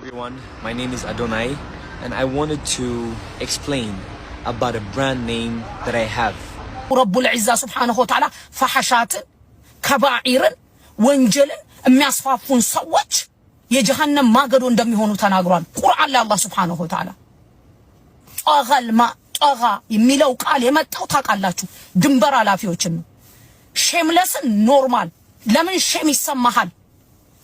Everyone, my name is Adonai and I wanted to explain about a brand name that I have. ረቡል ዒዛ ሱብሓነሁ ወተዓላ ፈሐሻትን ከባዒርን ወንጀልን የሚያስፋፉን ሰዎች የጀሃነም ማገዶ እንደሚሆኑ ተናግሯል። ቁርአን ላይ አላህ ሱብሓነሁ ወተዓላ ጦገል ማ ጦጋ የሚለው ቃል የመጣው ታውቃላችሁ፣ ድንበር ኃላፊዎችን ነው። Shameless ን normal። ለምን shame ይሰማሃል?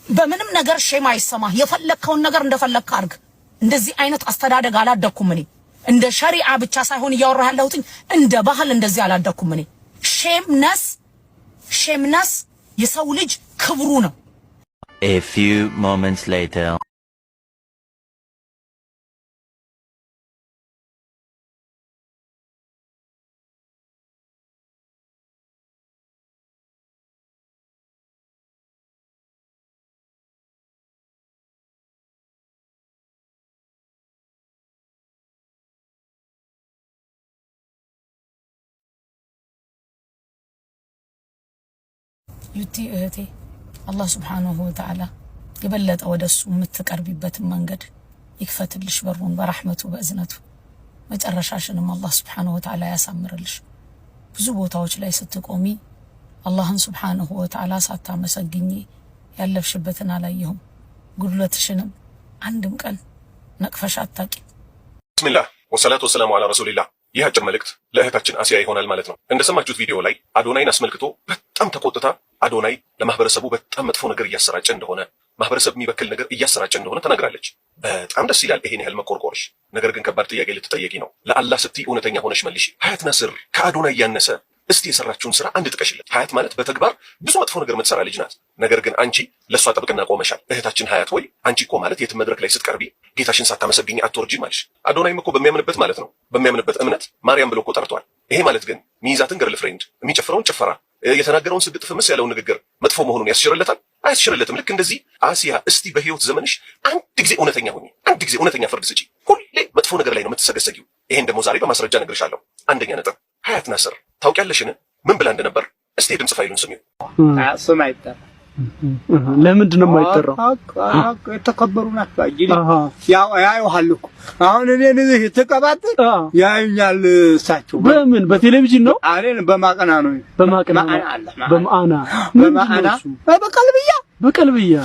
በምንም ነገር shame አይሰማህ። የፈለግከውን ነገር እንደፈለግክ አድርግ። እንደዚህ አይነት አስተዳደግ አላደግኩም እኔ። እንደ ሸሪዓ ብቻ ሳይሆን እያወራህ ያለሁትኝ እንደ ባህል እንደዚህ አላደግኩም እኔ። Shameness የሰው ልጅ ክብሩ ነው። A few moments later. ዩቲ እህቴ አላህ ሱብሓነሁ ወተዓላ የበለጠ ወደ እሱ የምትቀርቢበትን መንገድ ይክፈትልሽ በሩን በረሕመቱ በእዝነቱ። መጨረሻሽንም አላህ ሱብሓነሁ ወተዓላ ያሳምርልሽ። ብዙ ቦታዎች ላይ ስትቆሚ አላህን ሱብሓነሁ ወተዓላ ሳታመሰግኚ ያለፍሽበትን አላየሁም። ጉድለትሽንም አንድም ቀን ነቅፈሽ አታቂም። ብስሚላህ ወሰላቱ ወሰላሙ አላ ረሱሊላህ። ይህ አጭር መልእክት ለእህታችን አሲያ ይሆናል ማለት ነው። እንደሰማችሁት ቪዲዮ ላይ አዶናይን አስመልክቶ በጣም ተቆጥታ አዶናይ ለማህበረሰቡ በጣም መጥፎ ነገር እያሰራጨ እንደሆነ፣ ማህበረሰብ የሚበክል ነገር እያሰራጨ እንደሆነ ተናግራለች። በጣም ደስ ይላል ይሄን ያህል መቆርቆርሽ። ነገር ግን ከባድ ጥያቄ ልትጠየቂ ነው። ለአላህ ስትይ እውነተኛ ሆነሽ መልሺ። ሀያት ናስር ከአዶናይ ያነሰ እስቲ የሰራችውን ስራ አንድ ጥቀሽለት። ሀያት ማለት በተግባር ብዙ መጥፎ ነገር የምትሰራ ልጅ ናት። ነገር ግን አንቺ ለእሷ ጥብቅና ቆመሻል። እህታችን ሀያት ወይ አንቺ እኮ ማለት የትም መድረክ ላይ ስትቀርቢ ጌታሽን ሳታመሰግኝ አትወርጂም አልሽ። አዶናይም እኮ በሚያምንበት ማለት ነው በሚያምንበት እምነት ማርያም ብሎ እኮ ጠርቷል። ይሄ ማለት ግን ሚይዛትን girlfriend፣ የሚጨፍረውን ጭፈራ፣ የተናገረውን ስግጥ ፍምስ ያለውን ንግግር መጥፎ መሆኑን ያስሽርለታል? አያስሽርለትም። ልክ እንደዚህ አሲያ እስቲ በህይወት ዘመንሽ አንድ ጊዜ እውነተኛ ሁኚ፣ አንድ ጊዜ እውነተኛ ፍርድ ስጪ። ሁሌ መጥፎ ነገር ላይ ነው የምትሰገሰጊው። ይሄን ደግሞ ዛሬ በማስረጃ እነግርሻለሁ። አንደኛ ነጥብ፣ ሀያት ናስር ታውቂያለሽን ምን ብላ እንደነበር? እስቲ የድምፅ ፋይሉን ስሚው። ስም አይጠራም። ለምንድን ነው የማይጠራው? የተከበሩ ናቸው። ያው ያዩሃል እኮ አሁን እኔን እዚህ ተቀባጥር ያዩኛል። እሳቸው በምን በቴሌቪዥን ነው? እኔን በማቀና ነው። በማቀና በማአና በማአና በቀልብያ በቀልብያ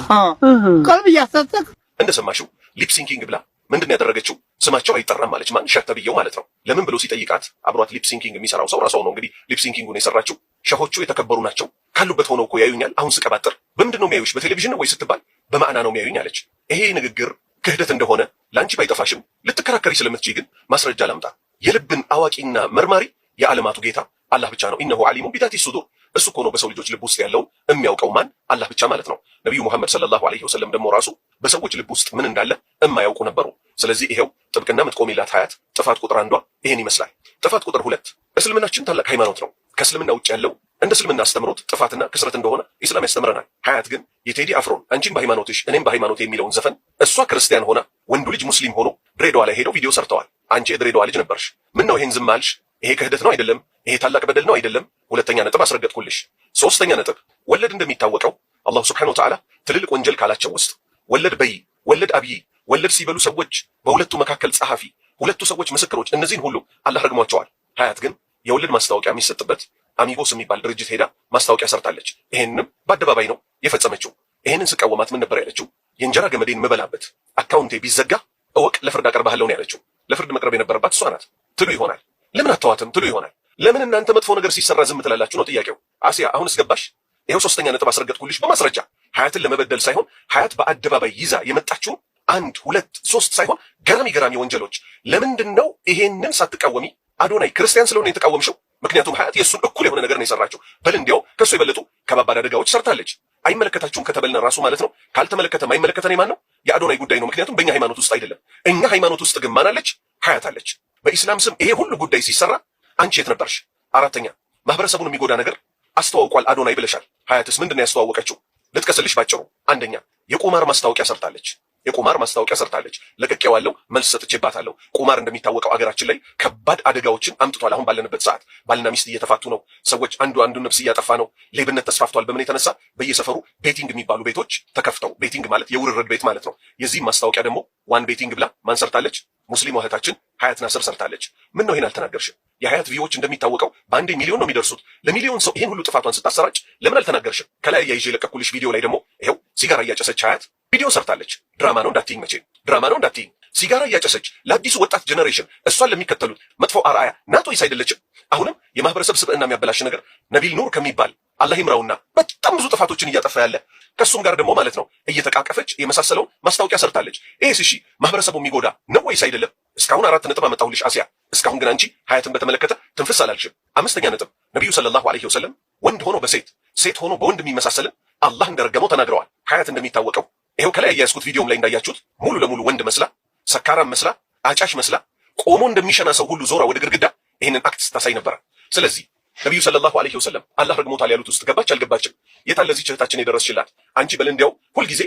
ቀልብያ ሰጠቅ እንደሰማሽው lip syncing ብላ ምንድን ነው ያደረገችው? ስማቸው አይጠራም ማለች። ማን ሸህ ተብዬው ማለት ነው። ለምን ብሎ ሲጠይቃት አብሯት lip syncing የሚሰራው ሰው ራሷው ነው እንግዲህ lip syncing ኡን የሰራችው። ሸሆቹ የተከበሩ ናቸው ካሉበት ሆነው እኮ ያዩኛል። አሁን ስቀባጥር በምንድን ነው የሚያዩሽ? በቴሌቪዥን ነው ወይ ስትባል በማዕና ነው የሚያዩኝ አለች። ይሄ ንግግር ክህደት እንደሆነ ለአንቺ ባይጠፋሽም ልትከራከሪ ስለምትችይ ግን ማስረጃ ላምጣ። የልብን አዋቂና መርማሪ የዓለማቱ ጌታ አላህ ብቻ ነው። إنه عليم بذات الصدور። እሱ እኮ ነው በሰው ልጆች ልብ ውስጥ ያለውን የሚያውቀው ማን? አላህ ብቻ ማለት ነው። ነቢዩ ሙሐመድ ሰለላሁ ዐለይሂ ወሰለም ደግሞ ራሱ በሰዎች ልብ ውስጥ ምን እንዳለ እማያውቁ ነበሩ። ስለዚህ ይሄው ጥብቅና የምትቆሚላት ሀያት ጥፋት ቁጥር አንዷ ይሄን ይመስላል። ጥፋት ቁጥር ሁለት፣ እስልምናችን ታላቅ ሃይማኖት ነው። ከእስልምና ውጭ ያለው እንደ እስልምና አስተምሮት ጥፋትና ክስረት እንደሆነ ኢስላም ያስተምረናል። ሀያት ግን የቴዲ አፍሮን አንቺም በሃይማኖትሽ እኔም በሃይማኖት የሚለውን ዘፈን እሷ ክርስቲያን ሆና ወንዱ ልጅ ሙስሊም ሆኖ ድሬዳዋ ላይ ሄደው ቪዲዮ ሰርተዋል። አንቺ የድሬዳዋ ልጅ ነበርሽ። ምን ነው ይሄን ዝም አልሽ? ይሄ ክህደት ነው አይደለም? ይሄ ታላቅ በደል ነው አይደለም? ሁለተኛ ነጥብ አስረገጥኩልሽ። ሶስተኛ ነጥብ፣ ወለድ እንደሚታወቀው አላሁ ስብሐነሁ ወተዓላ ትልልቅ ወንጀል ካላቸው ውስጥ ወለድ በይ፣ ወለድ አብይ፣ ወለድ ሲበሉ ሰዎች በሁለቱ መካከል ጸሐፊ፣ ሁለቱ ሰዎች ምስክሮች፣ እነዚህን ሁሉ አላህ ረግሟቸዋል። ሀያት ግን የወለድ ማስታወቂያ የሚሰጥበት አሚጎስ የሚባል ድርጅት ሄዳ ማስታወቂያ ሰርታለች። ይሄንንም በአደባባይ ነው የፈጸመችው። ይሄንን ስቃወማት ምን ነበር ያለችው? የእንጀራ ገመዴን ምበላበት አካውንቴ ቢዘጋ እወቅ ለፍርድ አቀርባለሁ ነው ያለችው። ለፍርድ መቅረብ የነበረባት እሷ ናት ትሉ ይሆናል። ለምን አተዋትም ትሉ ይሆናል። ለምን እናንተ መጥፎ ነገር ሲሰራ ዝም ትላላችሁ ነው ጥያቄው። አሲያ አሁንስ ገባሽ? ይኸው ሶስተኛ ነጥብ አስረገጥኩልሽ በማስረጃ ሀያትን ለመበደል ሳይሆን ሀያት በአደባባይ ይዛ የመጣችውን አንድ ሁለት ሶስት ሳይሆን ገራሚ ገራሚ ወንጀሎች። ለምንድን ነው ይሄንን ሳትቃወሚ አዶናይ ክርስቲያን ስለሆነ የተቃወምሽው? ምክንያቱም ሀያት የእሱን እኩል የሆነ ነገር ነው የሰራችው። በል እንዲያው ከእሱ የበለጡ ከባባድ አደጋዎች ሰርታለች። አይመለከታችሁም ከተበልን ራሱ ማለት ነው። ካልተመለከተ ማይመለከተን የማን ነው? የአዶናይ ጉዳይ ነው። ምክንያቱም በእኛ ሃይማኖት ውስጥ አይደለም። እኛ ሃይማኖት ውስጥ ግን ማን አለች? ሀያት አለች። በኢስላም ስም ይሄ ሁሉ ጉዳይ ሲሰራ አንቺ የት ነበርሽ? አራተኛ ማህበረሰቡን የሚጎዳ ነገር አስተዋውቋል አዶናይ ብለሻል። ሀያትስ ምንድን ነው ያስተዋወቀችው? ልጥቀስልሽ ባጭሩ። አንደኛ የቁማር ማስታወቂያ ሰርታለች። የቁማር ማስታወቂያ ሰርታለች። ለቅቄዋለሁ፣ መልስ ሰጥቼባታለሁ። ቁማር እንደሚታወቀው አገራችን ላይ ከባድ አደጋዎችን አምጥቷል። አሁን ባለንበት ሰዓት ባልና ሚስት እየተፋቱ ነው። ሰዎች አንዱ አንዱን ነፍስ እያጠፋ ነው። ሌብነት ተስፋፍቷል። በምን የተነሳ? በየሰፈሩ betting የሚባሉ ቤቶች ተከፍተው፣ betting ማለት የውርርድ ቤት ማለት ነው። የዚህም ማስታወቂያ ደግሞ One Betting ብላ ማን ሰርታለች? ሙስሊም እህታችን ሀያት ናስር ሰርታለች። ምን ነው ይሄን አልተናገርሽም? የሀያት view ዎች እንደሚታወቀው በአንዴ ሚሊዮን ነው የሚደርሱት። ለሚሊዮን ሰው ይሄን ሁሉ ጥፋቷን ስታሰራጭ ለምን አልተናገርሽም? ከላይ ያይዤ የለቀኩልሽ ቪዲዮ ላይ ደግሞ ይኸው ሲጋራ እያጨሰች ሀያት ቪዲዮ ሰርታለች። ድራማ ነው እንዳትይኝ፣ መቼም ድራማ ነው እንዳትይኝ። ሲጋራ እያጨሰች ለአዲሱ ወጣት generation እሷን ለሚከተሉት መጥፎ አርአያ ናት ወይስ አይደለችም? አሁንም የማህበረሰብ ስብዕና የሚያበላሽ ነገር ነቢል ኑር ከሚባል፣ አላህ ይምራውና፣ በጣም ብዙ ጥፋቶችን እያጠፋ ያለ ከእሱም ጋር ደግሞ ማለት ነው እየተቃቀፈች የመሳሰለውን ማስታወቂያ ሰርታለች። ይሄስ እሺ ማህበረሰቡ የሚጎዳ ነው ወይስ አይደለም? እስካሁን አራት ነጥብ አመጣሁልሽ አሲያ። እስካሁን ግን አንቺ ሀያትን በተመለከተ ትንፍስ አላልሽም። አምስተኛ ነጥብ፣ ነቢዩ ሰለላሁ ዐለይሂ ወሰለም ወንድ ሆኖ በሴት፣ ሴት ሆኖ በወንድ የሚመሳሰልን አላህ እንደረገመው ተናግረዋል። ሀያት እንደሚታወቀው ይኸው ከላይ ያያዝኩት ቪዲዮም ላይ እንዳያችሁት ሙሉ ለሙሉ ወንድ መስላ፣ ሰካራም መስላ፣ አጫሽ መስላ፣ ቆሞ እንደሚሸና ሰው ሁሉ ዞራ ወደ ግድግዳ ይህንን act ስታሳይ ነበረ። ስለዚህ ነቢዩ ሰለላሁ ዐለይሂ ወሰለም አላህ ረግሞታል ያሉት ውስጥ ገባች አልገባችም? የታለ ለዚች እህታችን የደረስሽላት? አንቺ በል እንዲያው ሁልጊዜ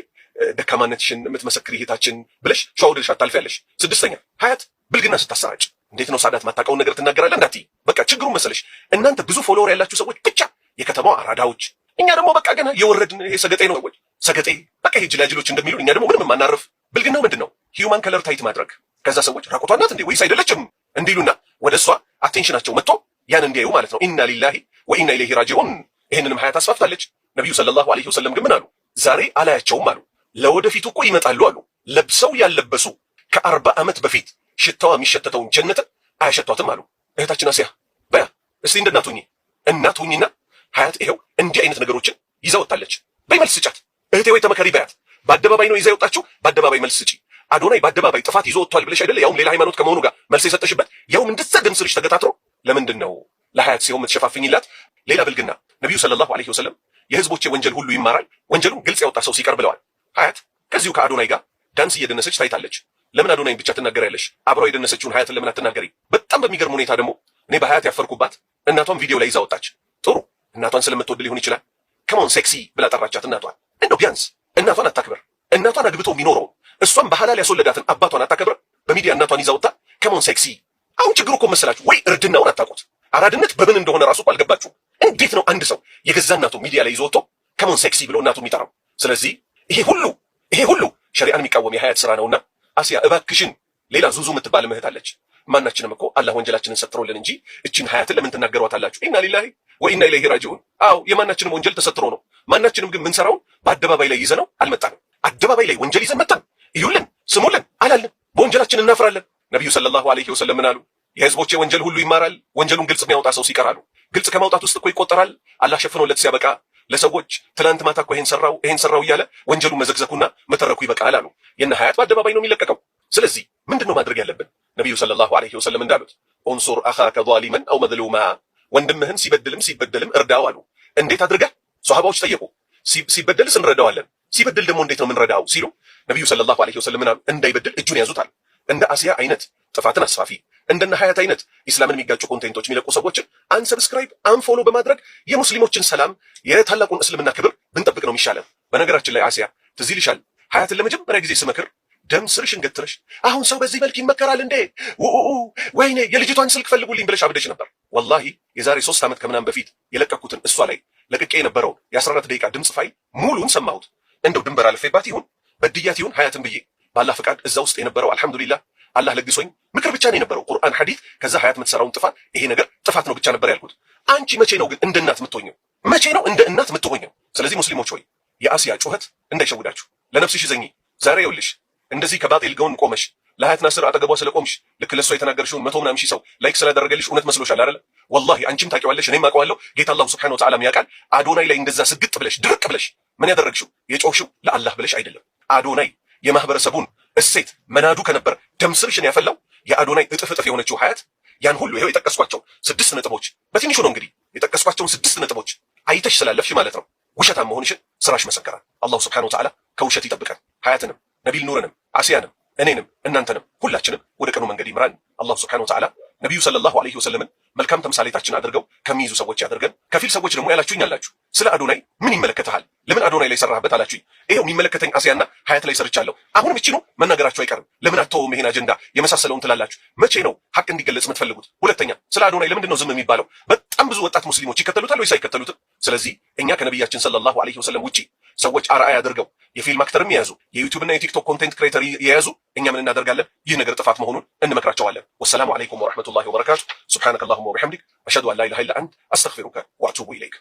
ደካማነትሽን የምትመሰክሪ እህታችን ብለሽ ሸዋውድልሽ አታልፊያለሽ። ስድስተኛ፣ ሀያት ብልግና ስታሰራጭ እንዴት ነው ሳዳት ማታውቀውን ነገር ትናገራለህ እንዳትይ። በቃ ችግሩ መሰለሽ እናንተ ብዙ follower ያላችሁ ሰዎች ብቻ የከተማዋ አራዳዎች፣ እኛ ደግሞ በቃ ገና የወረድን ይሄ ሰገጤ ነው ሰዎች ሰገጤ፣ በቃ ይሄ ጅላጅሎች እንደሚሉን እኛ ደግሞ ምንም የማናርፍ። ብልግናው ምንድን ነው? Human color tight ማድረግ፣ ከዛ ሰዎች ራቁቷን ናት እንዴ ወይስ አይደለችም እንዲሉና ወደ እሷ attention ኣቸው መጥቶ ያን እንዲያዩ ማለት ነው። ኢና ሊላሂ ወኢና ኢለይሂ ራጂዑን። ይህንንም ሀያት አስፋፍታለች። ነቢዩ ሰለላሁ ዐለይሂ ወሰለም ግን ምን አሉ? ዛሬ አላያቸውም አሉ። ለወደፊቱ እኮ ይመጣሉ አሉ። ለብሰው ያለበሱ ከ40 ዓመት በፊት ሽታዋ የሚሸተተውን ጀነትን አያሸቷትም አሉ። እህታችን አሲያ በያ እስቲ እንደ እናት ሁኚ፣ እናት ሁኚና ሀያት ይኸው እንዲህ አይነት ነገሮችን ይዛ ወጣለች። በይ መልስ ስጫት እህቴ፣ ወይ ተመከሪ በያት። በአደባባይ ነው ይዛ የወጣችው፣ በአደባባይ መልስ ስጪ። አዶናይ በአደባባይ ጥፋት ይዞ ወጥቷል ብለሽ አይደለ? ያውም ሌላ ሃይማኖት ከመሆኑ ጋር መልስ የሰጠሽበት፣ ያውም እንደዛ ደም ስርሽ ተገታትሮ ለምንድን ነው ለሀያት ሲሆን የምትሸፋፍኝላት? ሌላ ብልግና፣ ነቢዩ ሰለላሁ ዐለይሂ ወሰለም የህዝቦቼ ወንጀል ሁሉ ይማራል ወንጀሉን ግልጽ ያወጣ ሰው ሲቀር ብለዋል። ሀያት ከዚሁ ከአዶናይ ጋር ዳንስ እየደነሰች ታይታለች። ለምን አዶናይን ብቻ ትናገሪያለሽ? አብራው የደነሰችውን ሀያትን ለምን አትናገሪ? በጣም በሚገርም ሁኔታ ደግሞ እኔ በሀያት ያፈርኩባት እናቷን ቪዲዮ ላይ ይዛ ወጣች። ጥሩ እናቷን ስለምትወድ ሊሆን ይችላል። "Come on sexy" ብላ ጠራቻት እናቷን። እንደው ቢያንስ እናቷን አታክብር። እናቷን አግብቶ የሚኖረውን፣ እሷን በሐላል ያስወለዳትን አባቷን አታከብር። በሚዲያ እናቷን ይዛ ወጣ "Come on sexy"። አሁን ችግሩ እኮ መሰላችሁ ወይ እርድናውን አታውቁት። አራድነት በምን እንደሆነ ራሱ እኮ አልገባችሁም። እንዴት ነው አንድ ሰው የገዛ እናቱ ሚዲያ ላይ ይዞ ወጥቶ "Come on sexy" ብሎ እናቱ የሚጠራው? ስለዚህ ይሄ ሁሉ ሸሪዓን የሚቃወም የሀያት ስራ ነውና አሲያ እባክሽን፣ ሌላ ዙዙ የምትባል እህት አለች። ማናችንም እኮ አላህ ወንጀላችንን ሰትሮልን እንጂ እችን ሀያትን ለምን ትናገሯታላችሁ? ኢና ሊላሂ ወኢና ኢለይሂ ራጂዑን። አዎ የማናችንም ወንጀል ተሰትሮ ነው። ማናችንም ግን ምንሰራውን በአደባባይ ላይ ይዘነው አልመጣንም። አደባባይ ላይ ወንጀል ይዘን መጣን። እዩልን፣ ስሙልን አላልን። በወንጀላችን እናፍራለን። ነቢዩ ሰለላሁ ዐለይሂ ወሰለም ምን አሉ? የህዝቦቼ ወንጀል ሁሉ ይማራል ወንጀሉን ግልጽ የሚያወጣ ሰው ሲቀር አሉ። ግልጽ ከማውጣት ውስጥ እኮ ይቆጠራል። አላህ ሸፍኖለት ሲያበቃ ለሰዎች ትላንት ማታ እኮ ይሄን ሰራው ይሄን ሰራው እያለ ወንጀሉን መዘግዘኩና መተረኩ ይበቃል አሉ። የነ ሀያት በአደባባይ ነው የሚለቀቀው። ስለዚህ ምንድን ነው ማድረግ ያለብን? ነቢዩ ሰለላሁ ዐለይሂ ወሰለም እንዳሉት ኡንሱር አኻከ ዛሊመን አው መዝሉማ፣ ወንድምህን ሲበድልም ሲበደልም እርዳው አሉ። እንዴት አድርገህ? ሶሃባዎች ጠየቁ። ሲበደልስ እንረዳዋለን፣ ሲበድል ደግሞ እንዴት ነው የምንረዳው ሲሉ ነቢዩ ሰለላሁ ዐለይሂ ወሰለም ምን አሉ? እንዳይበድል እጁን ያዙታል። እንደ አሲያ አይነት ጥፋትን አስፋፊ፣ እንደነ ሀያት አይነት ኢስላምን የሚጋጩ content ኦች የሚለቁ ሰዎችን unsubscribe፣ unfollow በማድረግ የሙስሊሞችን ሰላም፣ የታላቁን እስልምና ክብር ብንጠብቅ ነው የሚሻለን። በነገራችን ላይ አሲያ ትዝ ይልሻል፣ ሀያትን ለመጀመሪያ ጊዜ ስመክር ደም ስርሽን ገትረሽ አሁን ሰው በዚህ መልክ ይመከራል እንዴ? ወይኔ የልጅቷን ስልክ ፈልጉልኝ ብለሽ አብደሽ ነበር። ወላሂ የዛሬ 3 ዓመት ከምናምን በፊት የለቀኩትን እሷ ላይ ለቅቄ የነበረውን የ14 ደቂቃ ድምፅ ፋይል ሙሉን ሰማሁት። እንደው ድንበር አልፌባት ይሁን በድያት ይሁን ሀያትን ብዬ በአላህ ፍቃድ እዛ ውስጥ የነበረው አልሐምዱሊላህ አላህ ለግሶኝ ምክር ብቻ ነው የነበረው፣ ቁርአን፣ ሐዲስ። ከዛ ሀያት የምትሰራውን ጥፋት ይሄ ነገር ጥፋት ነው ብቻ ነበር ያልኩት። አንቺ መቼ ነው ግን እንደ እናት የምትሆኘው? መቼ ነው እንደ እናት የምትሆኘው? ስለዚህ ሙስሊሞች ሆይ የአሲያ ጩኸት እንዳይሸውዳችሁ፣ ለነፍስሽ እዘኚ። ዛሬ ይኸውልሽ እንደዚህ ከባጢል ጎን ቆመሽ ለሀያት ናስር አጠገቧ ስለቆምሽ፣ ልክ ለእሷ የተናገርሽውን መቶ ምናምን ሺህ ሰው like ስላደረገልሽ እውነት መስሎሻል አይደለ? ወላሂ አንቺም ታውቂዋለሽ፣ እኔም አውቀዋለሁ። ጌታ አላሁ ስብሐነሁ ወተዓላም ያውቃል። አዶናይ ላይ እንደዛ ስግጥ ብለሽ ድርቅ ብለሽ ምን ያደረግሽው የጮህሽው ለአላህ ብለሽ አይደለም። አዶናይ የማህበረሰቡን እሴት መናዱ ከነበር ደም ስርሽን ያፈላው የአዶናይ እጥፍ እጥፍ የሆነችው ሀያት ያን ሁሉ ይኸው የጠቀስኳቸው ስድስት ነጥቦች፣ በትንሹ ነው እንግዲህ የጠቀስኳቸውን ስድስት ነጥቦች አይተሽ ስላለፍሽ ማለት ነው ውሸታም መሆንሽን ስራሽ መሰከረ። አላሁ ስብሐነሁ ወተዓላ ከውሸት ይጠብቀን። ሀያትንም፣ ነቢል ኑርንም፣ አሲያንም፣ እኔንም፣ እናንተንም ሁላችንም ወደ ቀኑ መንገድ ይምራን። አላሁ ስብሐነሁ ወተዓላ ነቢዩ ሰለላሁ ዐለይሂ ወሰለምን መልካም ተምሳሌታችን አድርገው ከሚይዙ ሰዎች ያደርገን። ከፊል ሰዎች ደግሞ ያላችሁኝ አላችሁ፣ ስለ አዶናይ ምን ይመለከትሃል? ለምን አዶናይ ላይ ሰራህበት አላችሁኝ። ይኸው የሚመለከተኝ አስያና ሀያት ላይ ሰርቻለሁ። አሁንም እቺኑ መናገራችሁ አይቀርም። ለምን አትተውም ይሄን አጀንዳ የመሳሰለውን ትላላችሁ። መቼ ነው ሀቅ እንዲገለጽ የምትፈልጉት? ሁለተኛ ስለ አዶናይ ለምንድን ነው ዝም የሚባለው? በጣም ብዙ ወጣት ሙስሊሞች ይከተሉታል ወይስ አይከተሉትም? ስለዚህ እኛ ከነቢያችን ሰለላሁ ዐለይሂ ወሰለም ውጪ ሰዎች አርአያ አድርገው የፊልም actor ም የያዙ የ YouTube እና የ TikTok content creator የያዙ እኛ ምን እናደርጋለን? ይህ ነገር ጥፋት መሆኑን እንመክራቸዋለን። ወሰላሙ ዐለይኩም ወረሕመቱላሂ ወበረካቱ። ሱብሓነከ አላሁመ ወቢሐምዲክ አሽሀዱ አን ላ ኢላሃ ኢላ አንት አስተግፊሩከ ወአቱቡ ኢለይክ።